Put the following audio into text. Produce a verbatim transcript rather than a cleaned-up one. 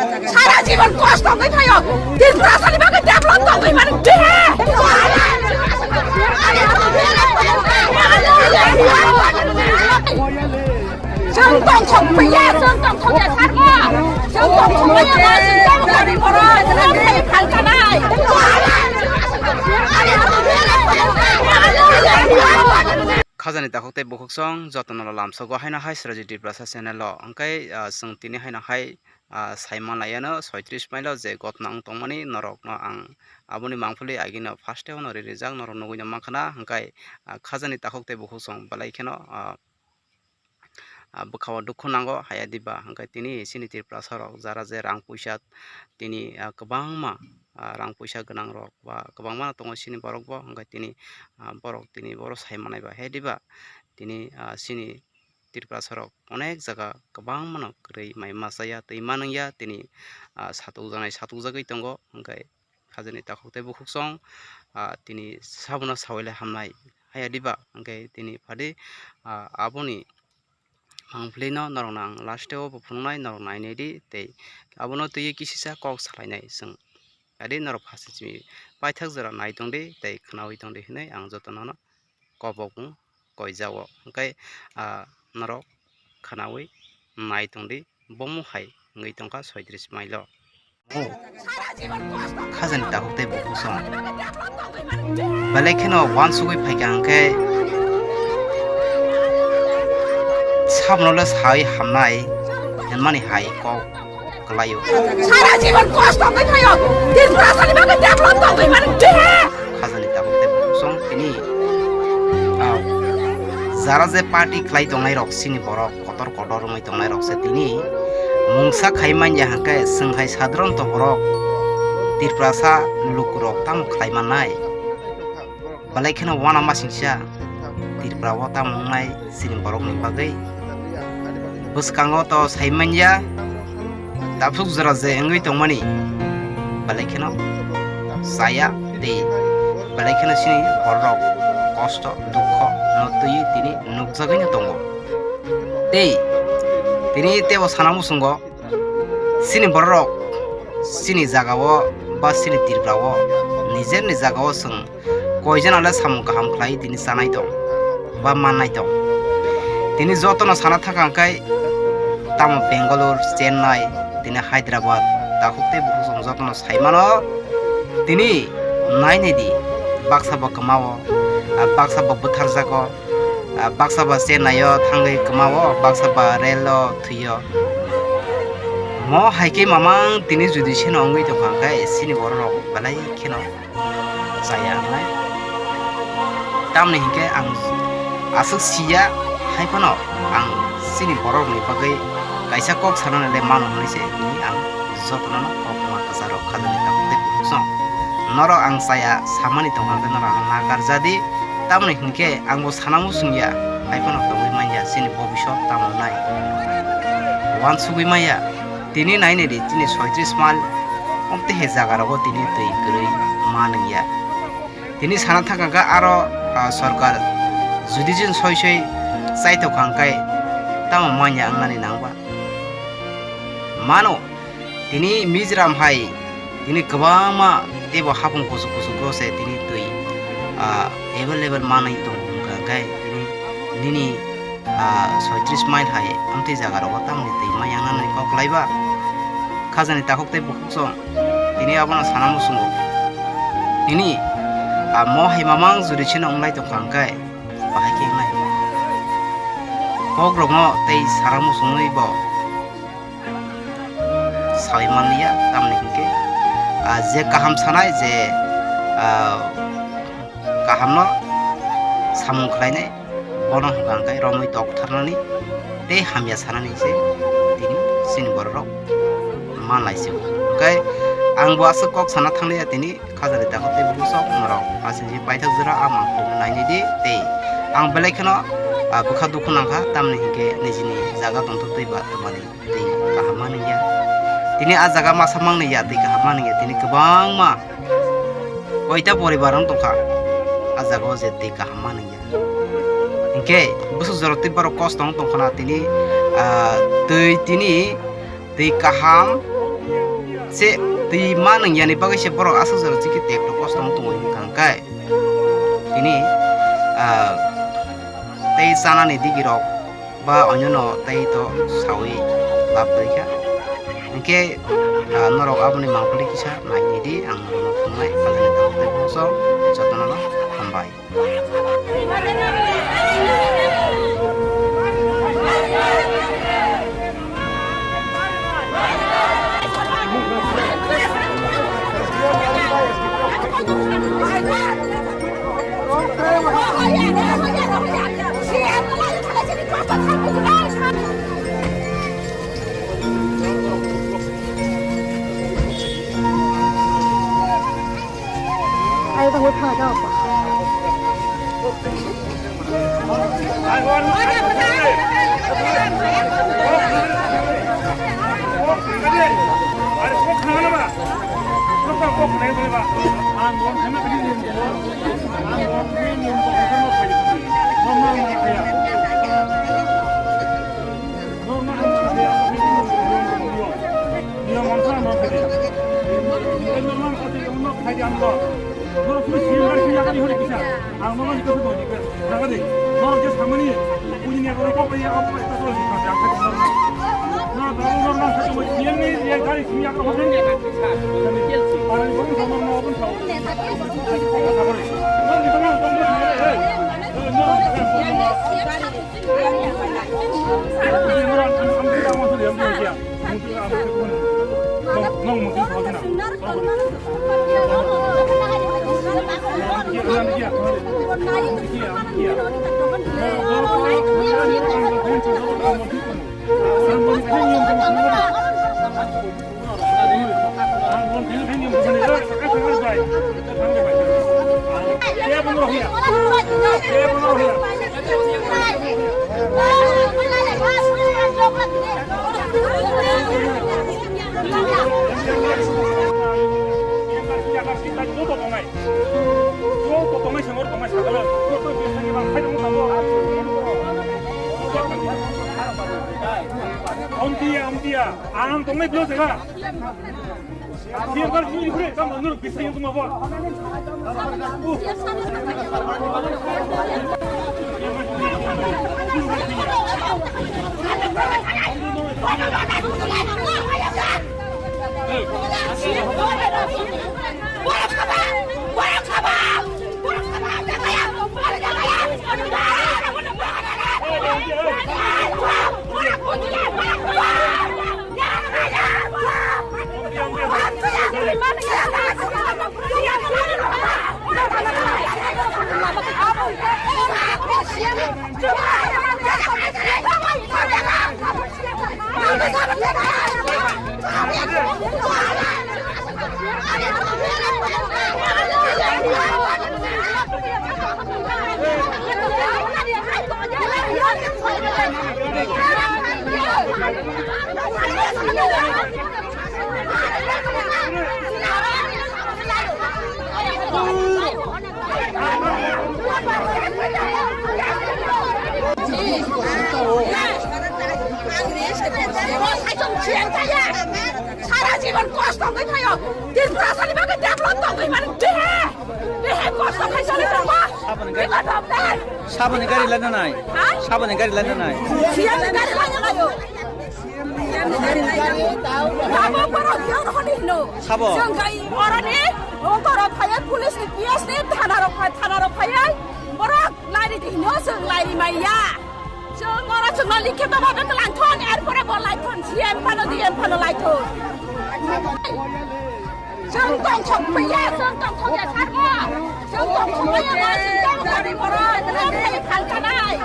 Sara jibon kosto wngwi thaio. Tripura sani bagwi develop tongwi mani dihe. Chwng tongthok phiya, chwng tongthok ya sarbo. Chwng tongthok ya ba, chwng tongthok ni borok, chwng tongthok phaltanai. Khajani takhuk tei bukhuksong jotono lamsogo haino hai Sraji Tiprasa channel o. Hwnkhe, ah, chwng tini haino hai ah, sai manlaiano soitris mile o je ghotna wng tongmani norokno ang aboni mangpili agino first o no ririjak norok nugui no mankha na, hwnkhe, ah, khajani takhuk tei bukhuksong belai kheno, ah, ah, bwkhao dukhu nango haya diba, hwnkhe tini chini Tiprasa rok jara je rang puisa tini, ah, kwbangma, ah, rang puisa gwnang rok ba kwbangma tongo chini borok bo, hwnkhe tini, ah, borok tini boro sai manai ba haya diba tini, ah, chini Tiprasa rok onek jaga kwbangmano kwrwi mai masa ya twi manwng ya tini, ah, satukjaknai satukjagwi tongo, hwnkhe khajani takhuk tei bukhuksong, ah, tini sabono sawi lai hamnai haya diba, hwnkhe tini phadi, ah, aboni mangpili no norokno ang last o bo phunuknai, norok nainai di tei abono twiwi kisisa kok salainai chwng. Adi norok phaising simi paithak jora nai tongdi tei khwnaui tongdi hinwi ang jotono no kobok wng koijao. Hwnkhe, ah, norok khwnaui nai tongdi, bomo hai wngwi tongkha soitris mile o. Khajani takhuk tei bukhuksong belai kheno uansugui phaikha hwnkhe sabono le sawi hamnai hwnmani hai kok kwlaio. Sara jibon kosto wngwi thaio. Tripura sani bagwi develop tongwi mani dihe. Khajani tabuk tei bukhuksong tini, ah, jara je party khlai tongnai rok chini borok kotor kotor wngwi tongnai rok se tini mungsa khai manya hwnkhe chwng hai sadronto borok Tiprasa lukurok tamo khlai mannai? Belai kheno uanamasingcha Tripura o tamo wngnai chini borokni bagwi. Bwskango to sai manya, tabuk jora je wngwi tongmani belai kheno chaya tei belai kheno chini bororok kosto dukho no twiwi tini nukjagwino tongo. Tei tini teibo sana muchungo chini bororok chini jagao ba chini Tripura o nijerni jagao chwng koijon ale samung kaham khlai tini chanai tong ba mannai tong. Tini jotono sana thangkha hwnkhe tamo Bangalore, Chennai, tini Hyderabad, takhuk tei bukhuk chwng jotono sai mano. Tini nainai di, baksa bo kwmao, ah, baksa bo bwtharjago, ah, baksa bo Chennai o thangwi kwmao, baksa bo rail o thwio. Mo hai khe mamang tini jodi seno wngwi tongkha hwnkhe chini bororok belai kheno chaya wngnai. Tamni hinkhe ang aswk siya, hai phano ang chini borokni bagwi kaisa kok sanani le mano hwnwi se tini ang jotono no kok ma kwcharo khajani tabuk tei bukhuksong. Norok ang chaya samani tongkha hwnkhe norok ano nakarja di. Tamni hinkhe ang bo sana muchung ya, hai phano tongwi man ya chini bobisot tamo nai. Uansugwi maya. Tini nainai di, chini soitris mile omtwi he jaga rogo tini twi kwrwi ma nung ya. Tini sana thangkha khe aro, ah, sorkar judi chini soi soi chai tongkha hwnkhe tamo manya wngnani nang ba? Mano, tini Mizoram hai tini kwbangma teibo hapung kuchuk kuchuk o se tini twi, ah, available manwi tong wngkha hwnkhe tini nini ah, soitris mile hai amtwi jaga rogo tamni twi ma yangnani kok lai ba? Khajani takhuk tei bukhuksong tini abono sana muchungo. Tini, ah, mo hai mamang juri seno wnglai tongkha hwnkhe bahai khe wngnai. Kok rokno tei sana muchungwi bo sawi manliya, tamni hinkhe, ah, je kaham sanai, je, ah, kahamno samung khlainai, bono hwnkha hwnkhe romwi tok tharnani tei hamya sanani se tini chini bororok manlai se. Hwnkhe ang bo aswk kok sana thangliya tini khajani takhuk tei bukhuksong norok aswk je paithak jora a mangpili nainai di tei ang belai kheno, ah, bwkha dukhu nangkha, tamni hinkhe nijini jaga tongthok twi ba twmani twi kaham manliya. Tini a jaga masa mangliya, twi kaham manliya, tini kwbangma koita poribar wng tongkha a jaga o je twi kaham manliya. Hinkhe bwswk jora twi borok kosto wng tongkhana tini, ah, twi tini twi kaham Se twi ma nwngyani bagwi se borok aswk jora chikhe tekto kosto wng tongo hwnkha hwnkhe tini, ah, tei chanani digirok ba onyono tei to sawi lab kwrwi kha. Hwnkhe, ah, norok aboni mangpili kisa naidi, ang norokno phunuknai, palani tabuk tei bongso jotono hambai. Amtiya, amtiya, ang tongnai blo jaga. Sara jibon kosto wngwi thaio. Tripura sani bagwi develop tongwi mani dehe. Dehe kosto khai sani tongma. Saboni gari. Develop nai. Saboni gari lana nai. Ha? Saboni gari lana nai. Siya ni gari lana layo. Abo borok yang rohoni hino. Sabo. Jeng gai orani, ongkoro phaya police ni, P S ni, thana rok phai, thana rok phaya. Borok lairi di hino, jeng lairi maya. Chwng oro chwngno likhito bhabe kwlangthon, erpore bo laithon, C M phano, D M phano laithon. Chwng tongthok paiya, chwng tongthok ya sarbo. Chwng tongthok paiya, chwng tongthok paiya, chwng tongthok paiya.